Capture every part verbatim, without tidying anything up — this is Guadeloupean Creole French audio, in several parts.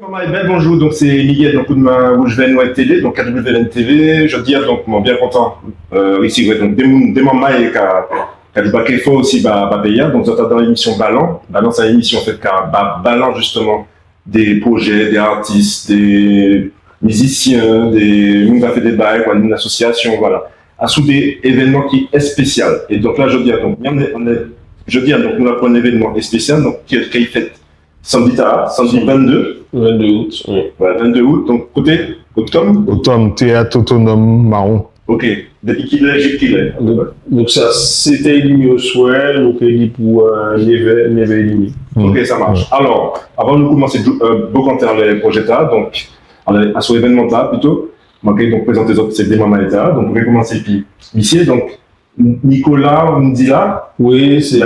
Manmay, bel bonjou. Donk sé Miguel, donk Koudmen Wouj Vè Nwè Télé, donk K W V N T V. Jòdi-a, donk, mwen bien kontan, euh, isi, wè, donk, dé moun, dé manmay ka, ka djoubaté fò osi ba, ba péyi-a. Donk, zot adan émision Balan. Balan, sé émision, an fet, ka ba, balan, jisteman, dé projé, dé artis, dé mizisien, dé moun ka fè dé bagay, kwa, dé asosiasion, vwala. Asou dé évènman ki espésial. É donk la, jòdi-a, donk, nou, nou, jòdi-a, donk, nou la pou an évènman espésial, donk, ki, ki fet sanmdi-tala, sanmdi venndé. Venndé out, wi. Wè, venndé out, donk, koté, Otom ? Otom, Téat Otonom Mawon. Ok. Dépi kilè jik kilè ? Donk, donk sa, sétè édmi oswè, nou ké di pou, euh, névè, névè édmi. Ok, sa maché. Alò, avan nou koumansé, euh, bokanté anlè projé-tala, donk, anlè, asou évènman-tala, plito, mwen ké donk prézanté zot sé dé manmay-tala, donk, nou ké koumansé épi misié, donk, Nicolas Ndila. Wi, sé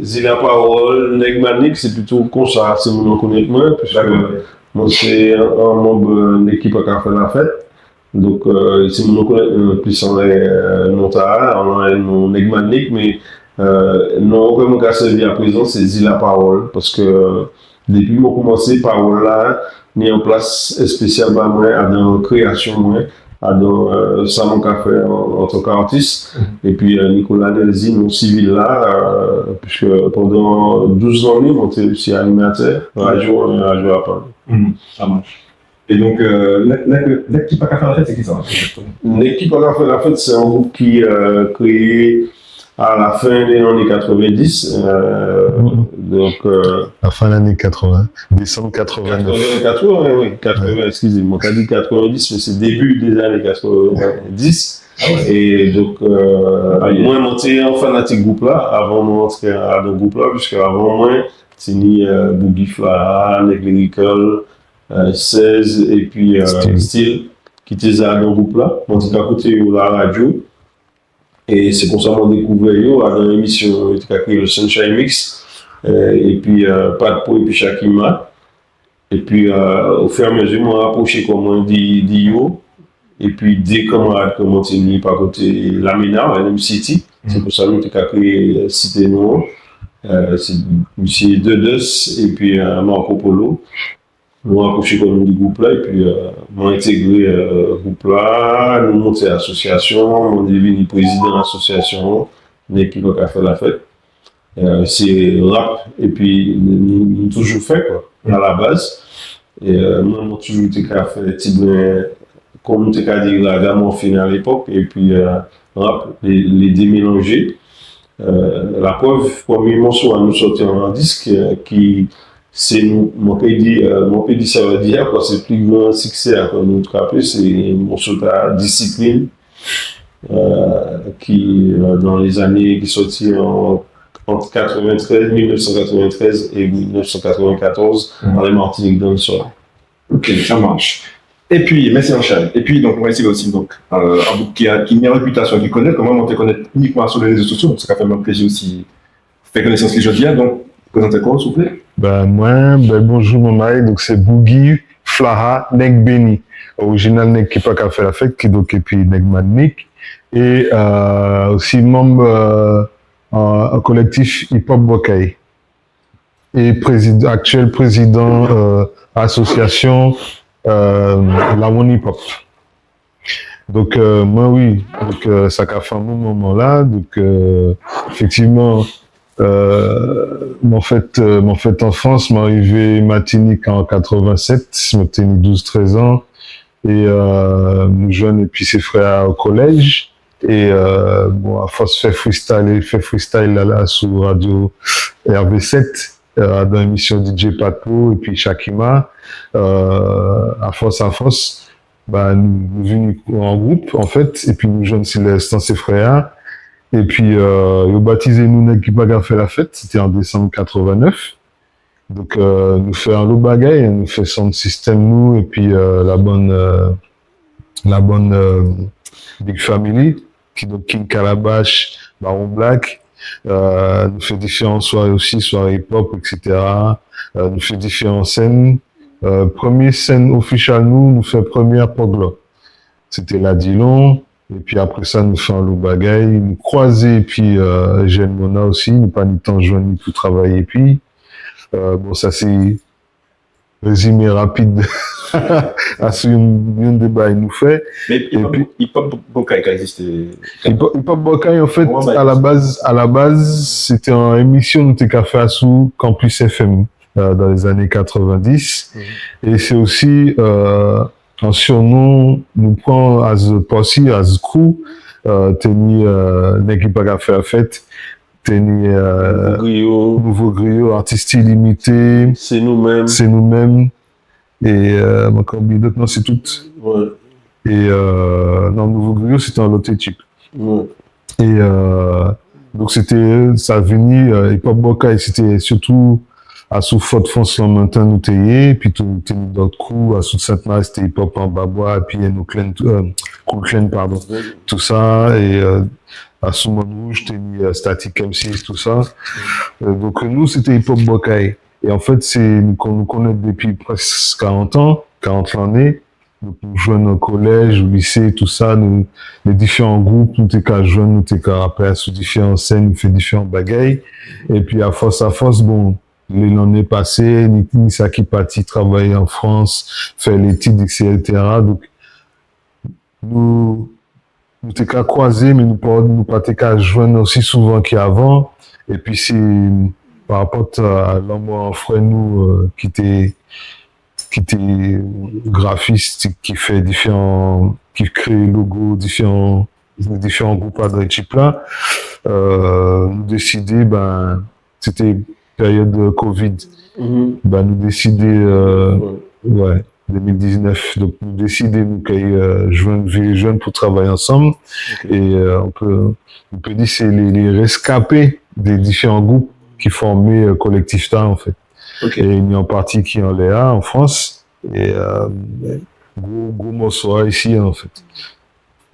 Zila Pawol, Neg Manik, sé plito kon sa sé moun-an konnet mwen, piske mwen sé an, an manm, euh, Neg ki pa ka fè lafet. Donk, euh, sé moun-an konnet mwen plis anlè, euh, non-tala, anlè non Neg Manik, mé, euh, non, vréman ka sèvi aprézan, sé Zila Pawol, paske, euh, dépi mwen koumansé, pawol-la ni an plas espésial ba mwen, adan kréasion mwen, adan, euh, sa mwen ka fè an, antan k'artis. Épi, euh, Nicolas Delzy, non sivil-la, euh, piske pandan douz lanné, mwen té osi animatè radio, euh, radio Apam. Sa maché. É donk, euh, Neg, Neg, Neg ki pa ka fè lafet, sé kisa, egzaktéman ? Neg ki pa ka fè lafet, sé an group ki, euh, kréyé a la fen dé lanné katrèvendis, euh, donk, euh, la fin de l'année quatre-vingts, décembre quatre-vingt-neuf. Katrèven, katrèven, wi, katrèven, eskizé mwen, mwen ka di katrèvendis, mé sé débi dé zanné katrèvendis. É donk, euh, mwen, mwen té an fanatik group-la, avan mwen antré adan group-la, piske avan mwen, té ni, euh, Boogie Fla, Neg Lyrical, euh, Sez, épi, euh, Steel, ki té za adan group-la. Mwen té ka kouté yo la radio. É sé kon sa mwen dékouvè yo, adan émision yo té ka kriyé le Sunshine Mix, euh, épi, euh, Pat Pro épi Shakima. Épi, euh, au fur et à mesure, mwen raproché kò mwen di, di yo. Épi dé kanmarad ke mwen té ni pa koté Lamena, L M City. Sé pou sa nou té ka kriyé, euh, Sité Nwè. Euh, sé misié Dedes épi, euh, Marco Polo. Nou raproché kò nou di group-la, épi, euh, mwen entégré, euh, group-la, nou monté asosiasion, mwen divini prézidan asosiasion-an, Neg ki pa ka fè lafet. Euh, sé rap, épi nou, nou, nou toujou fè, kwa, a la baz. É, euh, mwen, mwen toujou té ka fè tibren, kon nou té ka di, ragamuffin a lépok, épi, euh, rap, lé, lé dé mélanjé. Euh, laprev, prèmié moso-a nou sòti an disk, euh, ki sé nou, mwen pé di, euh, mwen pé di sa vlé di, kwa, sé pli gran siksé-a, kwa, nou trapé, sé moso-tala, Discipline, euh, ki, euh, dan lé zanné, ki sòti an, ant katrèventrèz, mil nef san katrèventrèz é mil nef san katrèvenkatòz, anlè Martinique Dancehall. Ok, sa maché. Épi, mèsi anchay. Épi, donk, nou ka risivwè osi, donk, euh, an boug ki a, ki ni an répitasion, ki konnet, ke mwen, mwen té konnet inikman asou lé rézo sosio, donk sa ka fè mwen plézi osi fè konésans li jòdi-a, donk, prézanté kò'w, souplé. Ben, mwen, ben, bonjou, manmay, donk sé Boogie Flaha, Neg Béni, orijinal Neg ki pa ka fè lafet, ki donk épi Neg Manik, é, euh, osi manm, euh, an, an kolektif hip-hop Bòkay. É prézid-, aktiel prézidan, euh, asosiasion, euh, Lawon Hip Hop. Donk, euh, mwen, wi. Donk, euh, sa ka fè an bon moman la. Donk, euh, éfektivman, euh, mwen fet, euh, mwen fet an Frans, mwen rivé Matinik an katrèvensèt, mwen té ni douz, trèz an. É, euh, nou jwenn épi sé frè-a o kolej. É, euh, bon, afos fè freestyle, fè freestyle la, la, sou radio R V sèt, euh, dan émision D J Pato épi Shakima, euh, afos, afos, ba, nou, nou vini an group, an fet, épi nou jwenn sé, lenstan sé frè-a. Épi, euh, yo batizé nou Neg ki pa ka fè lafet, sété an désanm katrèvennèf. Donk, euh, nou fè anlo bagay, nou fè sound system nou, épi, euh, la bann, euh, la bann, euh, Big Family, ki donk King Calabash, Baron Black, euh, nou fè diféran swaré osi, swaré hip-hop, et cetera. Euh, nou fè diféran sèn. Euh, prèmié sèn ofisiel nou, nou fè prèmié Poglo. Sété Ladilon. Épi apré sa, nou fè anlo bagay. Nou kwazé épi, euh, Eugène Mona osi. Nou pa ni tan jwenn li pou travay épi. Euh, bon, sa sé rézimé rapid asou yonn, yonn dé bagay nou fè. Mé hip-hop, épi hip-hop Bòkay ka ekzisté. Hip-hop, hip-hop Bòkay, an fet, a la baz, a la baz, sé té an émision nou té ka fè asou Campus F M, euh, dan lé zanné katrèvendis. É sé osi, euh, an surnom nou pran as Posse, as crew, euh, té ni, euh, Neg ki pa ka fè lafet, té ni, euh, Nouvo Griyo, Nouvo Griyo, Artist Illimité, Sé Nou Menm. Sé Nou Menm. É, euh, man ka oubliyé lot, non, sé tout. Wè. É, euh, non, Nouvo Griyo, sé té an lot ékip. Wè. É, euh, donk, sé té, sa vini, euh, hip-hop Bòkay, sé té sirtou asou Fodfrans, Lamanten nou té yé, épi tou, té ni dot crew, asou Sent-Mari, sé té hip-hop Anbabwa, épi Eno Clan, euh, Cool Clan, padon. Wè. Tousa, é, euh, asou Mòn Wouj, té ni, euh, Static M C, tousa. Euh, donk, nou, sé té hip-hop Bòkay. É an fet, sé, nou kon-, nou konnet dépi preske karant an, karant lanné. Donk, nou jwenn an kolej, o lisé, tousa, nou, lé diféran group, nou té ka jwenn, nou té ka rapé asou diféran sèn, nou fè diféran bagay. Épi, afos, afos, bon, lé lanné pasé, ni, ni sa ki pati travay an Frans, fè létid, et cetera. Donk, nou, nou té ka kwazé, mé nou pa, nou pa té ka jwenn osi souvan ki avan. Épi sé pa rapot a lanmò an frè nou, euh, ki té, ki té grafis, ki fè diféran, ki kréyé logo diféran, diféran group adan ékip-la. Euh, nou désidé, ben, sé té périod, euh, Covid. Mhm. Ben, nou désidé, euh, wè, dé mil diznef. Donk, nou désidé nou kay, euh, jwenn, viré jwenn pou travay ansanm. Ok. É, euh, on peut, on peut dire sé lé, lé reskapé dé diféran group ki fòmé, euh, kolektif-la, an fet. Ok. É ni an pati ki anlè-a, an Frans, é, euh, gwo, gwo mòso-a isi, an fet.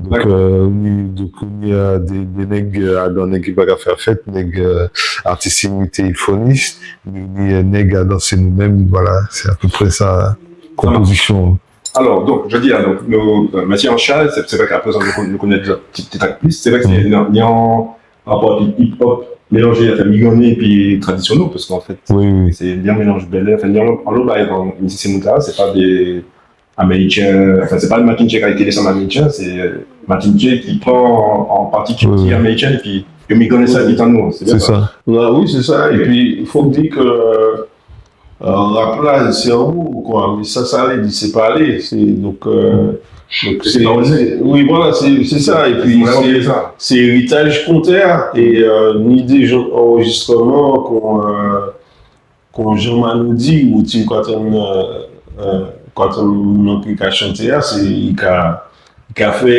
Donk, dakò, euh, wi, donk, ni, euh, dé, dé neg, euh, adan Neg ki pa ka fè lafet, neg, euh, Artist Illimité, Ifonis, ni, ni, euh, neg adan Sé Nou Menm, vwala, sé apépré sa, sa maché, konpozision. Alò, donk, jòdi-a, donk, nou, euh, mésié an chaj, sé, sé vré k'aprézan nou kon-, nou konnet ti, ti tak plis, sé vré ke sé, mhm, ni, ni an rapò hip-hop mélanjé, anfen, migrané épi tradisionel, paske an fet, wi, wi, sé bien mélanjé, bèlè, anfen, ni an, an lot bagay, anfen, sé, sé nou-tala, sé pa dé Amériken, anfen, sé pa Martin J ka ékri dé san Amériken, sé, euh, Martin J ki pran an, an pati kilti, wi, wi, amériken, épi yo migrané sa, wi, wi, épi tann nou, sé bien sa. Sé sa. Wè, wi, sé sa. Ok. Épi, fok di ke, euh, rap-la, sé an mo, kwa, mé sa, sa lé di, sé palé, sé, donk, euh, donk, sé, sé, wi, vwala, sé, sé sa. Épi, sé, sé éritaj kontrè, é, euh, ni dé jan anrejistréman, kon, euh, kon Jean Manoudi, ou ti ka tann, euh, euh, ka tann moun ki ka chanté a, sé, i ka, i ka fè,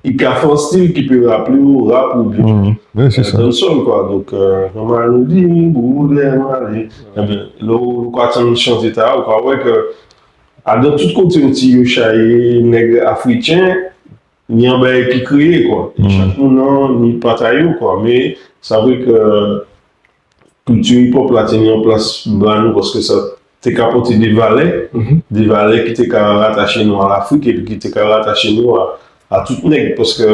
i ka fè an stil ki pé raplé'w rap oubien, mhm, wi, sé, euh, sa, dancehall, kwa. Donk, euh, Jean Manoudi, boulé, malé. Eben, lè ou ka tann chanté-tala, ou ka wè ke, adan tout koté ou ti yo chayé neg afriken, ni an bagay ki kréyé, kwa. Mhm. Chak moun ni pa ta yo, kwa. Mé sa vré ke kilti hip-hop-la té ni an plas ba nou, paske sa té ka pòté dé valè, mhm, dé valè ki té ka rataché nou a Lafrik, épi ki té ka rataché nou a, a tout neg, paske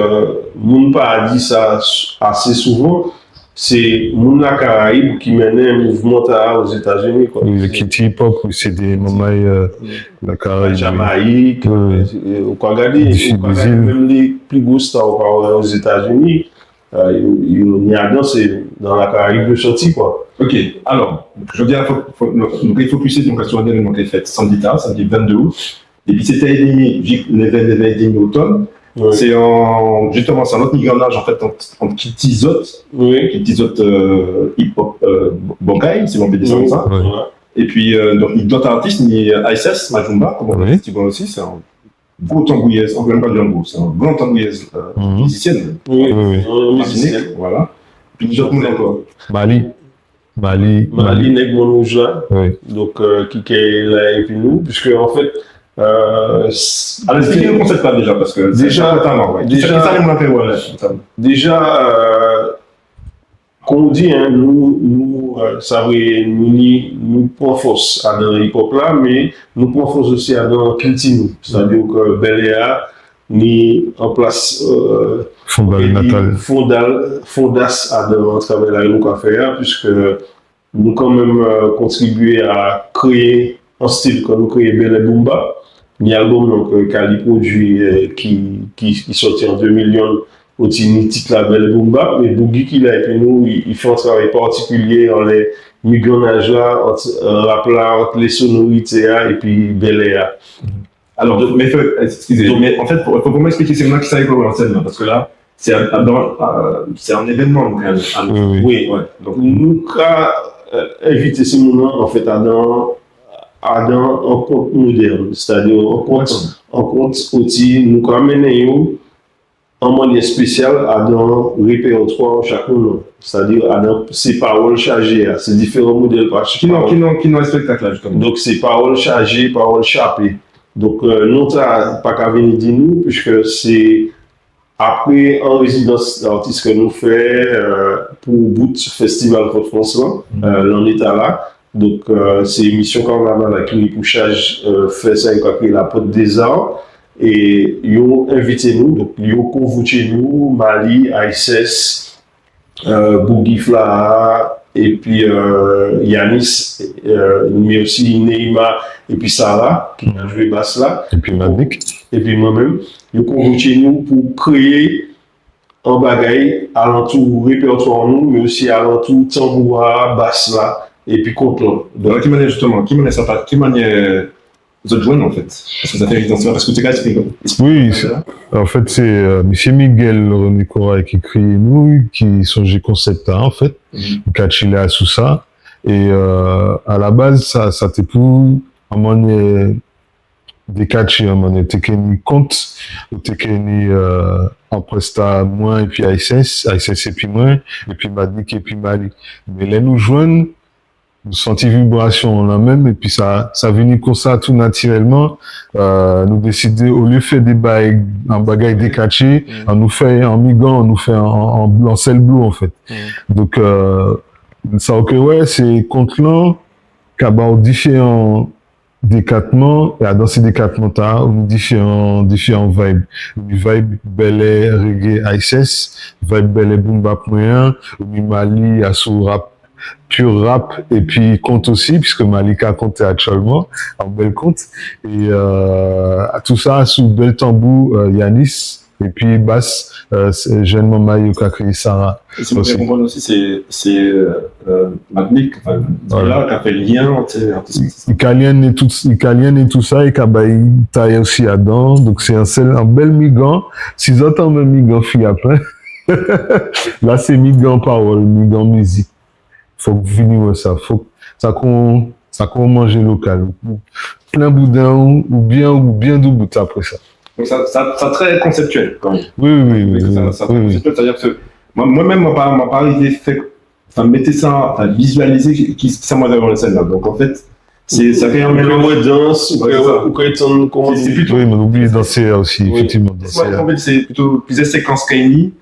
moun pa di sa s-, asé souvan, sé moun Lakarayib ki mennen mouvman-tala Ozétazini, kwa. Wi, kilti hip-hop, wi, sé dé manmay, euh, Lakarayib, wi. Jamayik, wi, wi, euh, ou ka gadé, ou ka gadé menm lé pli gwo sta, ou ka wè Ozétazini, euh, yo, yo ni adan, sé dan Lakarayib yo sòti, kwa. Ok, alò, jòdi-a, fok, fok, nou, nou fokisé, donk, asou an événman ki fet sanmdi-tala, sanmdi venndé out. Dépi sétè édimi jik névè, névè édimi otann. Wi. Sé an, jistéman, sé an lot migranaj, an fet, ant, ant kilti zot, wi, kilti zot, euh, hip-hop, euh, Bòkay, si on peut dire ça comme ça. Wi. Épi, euh, donk, ni dot artis, ni, euh, Ices Majumba, kon ou di, wi, Tibo osi, sé an gwo tanbouyèz, an, menm pa di an gwo, sé an gran tanbouyèz, euh, mhm, mizisièn. Wi, wi, wi. Mizisièn, vwala. Épi ni dot moun ankò. Mali. Mali, Mali, Mali. Neg Mòn Wouj la. Wi. Donk, euh, ki, ki la épi nou, piske, an fet, euh, s-, alò, èspliké nou konsèp-la déja, paske déja, sa, notaman, wi. Déja, sa, sa, nou, nou, déja, euh, kon ou di, en, nou, nou, euh, sa vré, nou ni, nou pran fòs adan hip-hop-la, mé nou pran fòs osi adan kilti nou. Sétadi ke bèlè-a, ni an plas, euh, fondal, natal, fondal, fondas adan travay-la nou ka fè a, piske nou kanmenm, euh, kontribié a kréyé an stil ke nou kriyé Bèlè Boom Bap. Ni album-lan ke Kali produi, euh, ki, ki, ki sòti an dé mil yonn, osi ni tit-la Bèlè Boom Bap, mé Boogie ki la épi nou, i, i fè an travay patikilié anlè migannaj-la, ant, euh, rap-la, ant lé sonorité-a, épi bèlè-a. Alors, mais faut, excusez, donc, mais en fait, faut, faut vraiment expliquer c'est moi qui savais pas en scène là, parce que là, c'est un, dans, euh, c'est un événement quand même. Oui, oui. Oui. Ouais, donc, Nou ka, euh, envité sé moun-lan, an fèt, adan, adan an kont modèn, sétadi an kont, an kont osi nou ka mennen yo an manniè spésial adan répètwa chak moun-lan. Sétadi adan sé pawol chajé-a, sé diféran modèl pa qui non, qui non, qui non spectacle là, justement. Donk sé pawol chajé, pawol chapé. Donk, euh, non, sa pa ka vini di nou, piske sé apré an rézidans artis ke nou fè, euh, pou bout festival Fodfrans-la, euh, lanné-tala. Donk, euh, sé émisyon Carnaval-la ki ni pou chaj, euh, fè sa yo ka kriyé La Porte des Arts. É yo envité nou, donk yo konvoké nou, Mali, Ices, euh, Boogie Fla, épi, euh, Yanis, euh, mé osi Neima, épi Sarah, ki ka jwé bas-la. Épi Madnik. Épi mwen menm, yo konvoké nou pou kréyé an bagay alantou répètwa nou, mé osi alantou tanbou-a, bas-la, épi kont-lan. Donc, qui manière justement, qui manière ça passe, qui manière vous êtes joint en fait ? Parce que ça fait résidence, parce que c'est grave, c'est Oui, c'est- an fèt, sé, euh, Misié Miguel René Corail ki kriyé nou, ki sonjé konsèp-la, an fèt. Mhm. Li ka tjilé asou sa. É, euh, a la baz, sa, sa té pou, an manniè, dékatjé, an manniè, té ké ni kont, ou té ké ni, euh, an prèsta mwen épi Ices, Ices épi mwen, épi Madnik épi Mali. Mé lè nou jwenn, nou santi vibrasyon-la menm, épi sa, sa vini konsa tou natirèlman. Euh, nou désidé, olié fè dé bagay, an bagay dékatjé, annou fè an migan, annou fè an, an, an sèl blok, an fèt. Donk, euh, sa ou ké wè, sé kont-lan, ka ba'w diféran dékatman, é adan sé dékatman-tala, ou ni diféran, diféran vibe. Ou ni vibe bèlè reggae Ices, vibe bèlè boom bap mwen an, ou ni Mali asou rap, pur rap, épi kont osi, piske Mali ka konté aktièlman, an bèl kont. É, euh, tou sa asou bèl tanbou, euh, Yanis, épi bas, euh, sé jenn manmay yo ka kriyé Sarah. Et si vous Aussi. Comprenez aussi, c'est, c'est, euh, euh, Madnik, enfin, Voilà. Là, qui a fait le lien, tu sais, entre Italien et tout, Italien et tout ça, é ka bay tay osi adan. Donk sé an sèl, an bèl migan. Si zot enmen migan fi apré. La sé migan pawol, migan mizik. Fok vini wè sa. Fok sa kon, sa kon manjé lokal. Plen bouden'w, ou bien, ou bien doubout apré sa. Donc ça, ça, ça très conceptuel quand même. Oui, oui, oui, oui, Ça, oui, ça oui, oui. C'est-à-dire que moi, moi-même, moi, pas, moi, pas arrivé fait, enfin, mettre ça, enfin, visualiser qui, qui ça moi devant la scène là. Donc en fait, c'est, ça fait un Ou ka mélange. wè dans, ou Ouais, ka c'est ça. Ou ka tann koman C'est, c'est plutôt. Oui, mé nou oublié dansé osi, Oui. éfektivman, C'est pas dansé. En fait, c'est plutôt plusieurs séquences Kanye.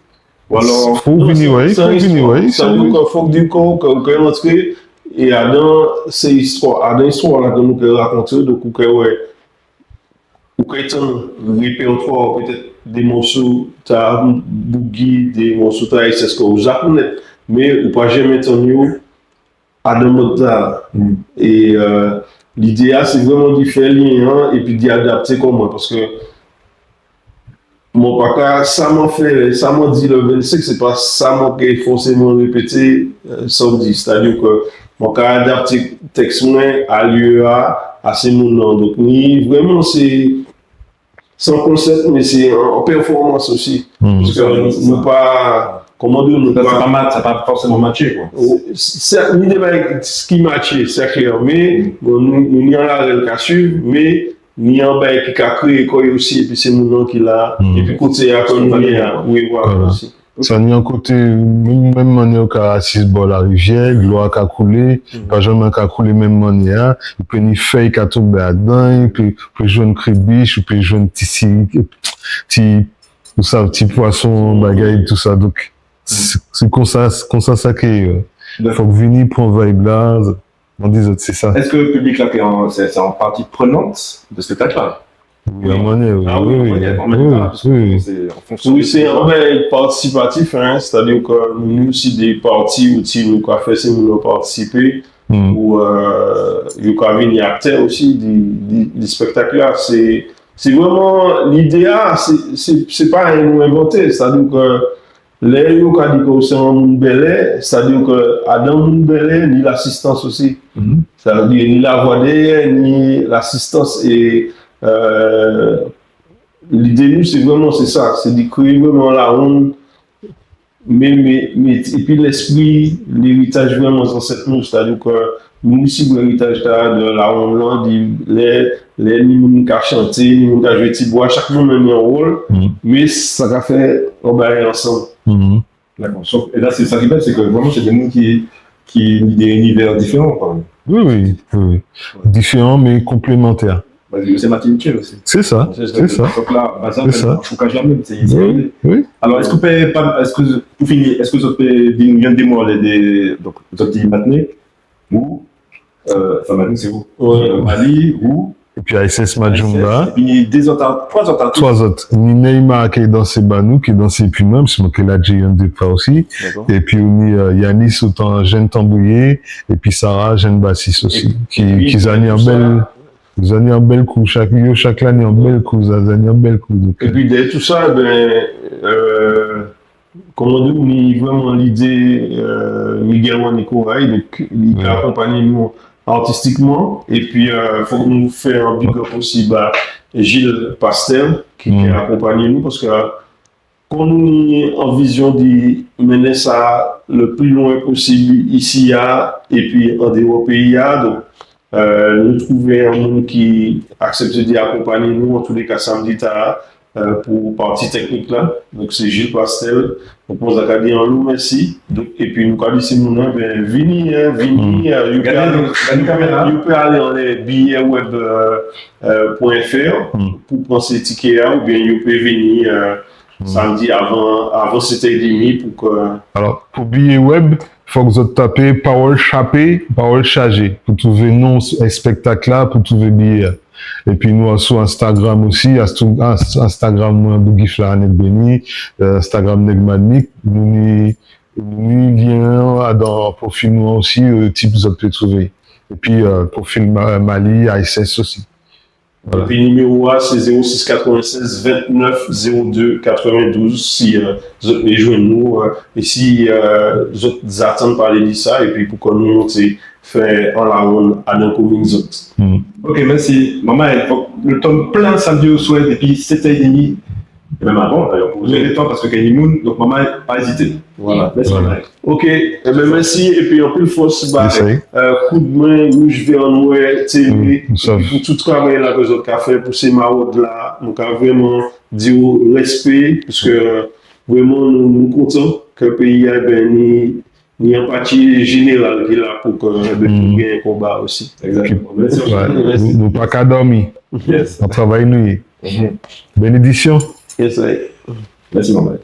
Ou alors. Fok vini wè, fok vini wè. Sa vlé di ke fok di ke ou ka rantré é adan sé istwa, adan istwa-la ke nou ka rakonté, donk ou ka wè, ou ka tann répètwa, pétet dé mòso ta Boogie, dé mòso ta Ices ke ou ja konnet, mé ou pa janmen tann yo adan mod-tala. É, euh, lidé-a sé vréman di fè lien-an épi di adapté kò mwen, paske mwen pa ka, sa mwen fè, sa mwen di lè vennsenk, sé pa sa mwen ka fòséman répété, euh, sa ou di. Sétadi ke mwen ka adapté teks mwen a lieu-a, a sé moun-lan. Donk ni vréman sé, sé an konsep, mé sé an, an pèfòmans osi. Paske nou pa, koman di, nou Ça, ça pa pas mal, ça pas forcément matché, quoi. Sé, ni dé bagay ki matjé, sé klè, mé bon, nou, nou ni an larel ka suiv, mé ni an bagay ki ka kréyé kò'y osi, épi sé moun-lan ki la, épi koté-a ke nou yé a, wi, vwala, osi. Sa ni an koté, menm, menm manniè ou ka asiz bò lariviè, dlo-a ka koulé, pa janmen ka koulé menm manniè-a, ou pé ni fey ka tonbé adan, ou pé, ou pé jwenn krébich, ou pé jwenn ti, ti, ti, ou sa, ti pwason, bagay, tou sa. Donk, sé, sé konsa, sé konsa sa ké, euh, fok vini pran vibe-la, an di zot, sé sa. Est-ce que le public là, c'est en, c'est, c'est en partie prenante de ce spectacle-là ? Wi, an manniè, wi, Ah wi, oui, wi, en manière, wi, en manière, parce que wi, wi. C'est en fonction Wi, de sé an bagay patisipatif, en, sétadi ke nou, nou osi dé pati, osi nou ka fè sé moun-lan patisipé, Hmm. Ou, euh, yo ka vini aktè osi di, di, di spèktak-la. Sé, sé vréman lidé-a, sé, sé, sé pa ayen nou envanté. Sétadi ke lè yo ka di ke ou sé an moun bèlè, sétadi ke adan moun bèlè, ni lasistans osi. Mhm. Sétadi ni lavwa dèyè, ni lasistans. É, euh, lidé nou, sé vréman, sé sa, sé di kréyé vréman lawonn, mé, mé, mé, épi lèspri, léritaj vréman zansèt nou, sétadi ke nou osi, bon, léritaj-tala di lawonn-lan, di lè, lè ni moun ka chanté, ni moun ka jwé tibwa, chak moun ni an wol, mé sa ka fè an bagay ansanm. Dakò. Sof, é la, sé sa ki bèl, sé ke vréman, sé dé moun ki, ki ni dé inivè diféran, kanmenm. Wi, wi, wi, wi. Diféran, mé konplémantè. Paske sé Matinitjé osi. Sé sa, sé sa. Donk la, ba sa, sé sa. Choukaj-la menm, sé, sé... Wi, wi. Alò, es ou pé pa, es, pou fini, es zot pé di nou an dé mo, lé dé, donk, zot di Matinik, ou, euh, anfen, Matinik, sé ou ? Wi. Euh, Mali, ou ? Épi A S S Majumba. A S S, épi dé zot, twa zot. Twa zot. Ni Neymar ki dansé ba nou, ki dansé épi mwen, paske mwen ké ladjé an dé pa osi. Dakò. Épi ou ni, euh, Yanis, otan jenn tanbouyé, épi Sarah, jenn basis osi, ki, épi, ki za ni an bèl, za ni an bèl kou, chak, yo chak la ni an bèl kou, za, za ni an bèl kou, donk, euh. Épi dèyè tou sa, ben, euh, kouman di, ni vréman lidé, euh, Miguel Juanico, donk, li ka akonpanyé nou artistikman. Épi, euh, fok nou fè an big up osi ba Gilles Pastel, ki, ki ka akonpanyé nou, paske, euh, kon nou ni an vizion di mennen sa le pli lwen posib isi-a, épi an déwò péyi-a, donk, euh, nou trouvé an moun ki aksepté di akonpanyé nou, antouléka, sanmdi-tala, euh, pou pati teknik-la. Donk, sé Gilles Pastel. Donk, mwen, sa ka di anlo mèsi. Donk, épi nou ka di sé moun-lan, ben, vini, en, vini, euh, yo pé alé, yo pé alé anlè billet web, euh, euh, point F R pou pran sé tiké-a, oben yo pé vini, euh, sanmdi avan, avan sétè édimi pou ke... Alò, pou billet web, fok zot tapé Pawol Chapé, Pawol Chajé, pou trouvé non spèktak-la, pou trouvé billet-a. Épi nou asou Instagram osi, asou Ins-, Instagram mwen, Bougif la, Anèt Béni, euh, Instagram Neg Madnik, nou ni, nou ni lien-an adan pwofil nou osi, euh, tip zot pé trouvé. Épi, euh, pwofil Ma-, Mali, A S S osi. Voilà. Épi niméwo-a, sé zéro six quatre-vingt-seize vingt-neuf zéro deux quatre-vingt-douze, si, euh, zot lé jwenn nou, euh, é si, euh, zot atann palé di sa, épi pou ke nou, sé fè an lawonn adan komin zot. Hmm. Ok, mèsi. Manmay, fok le tan plen sanmdi oswè dépi sétè édimi, é menm avan, dayè, pou rété le tan, paske ké ni moun, donk manmay, pa ézité. Voilà, mèsi. Voilà. Ok, ében, mèsi, épi anpil fos, ba, euh, Koudmen Wouj Vè Nwè T V, épi pou tout travay-la ke zot ka fè, pou sé mawod-la, nou ka vréman di'w respé, paske, euh, vréman, nou, nou kontan ke péyi-a, ében, ni ni an pati jénéral ki la pou ke, ében, nou genyen konba osi. Exactement. Mèsi. Nou, nou pa ka dòmi. Yes. An travay nou yé. Bénédiction. Yes, sir. Mèsi, manmay.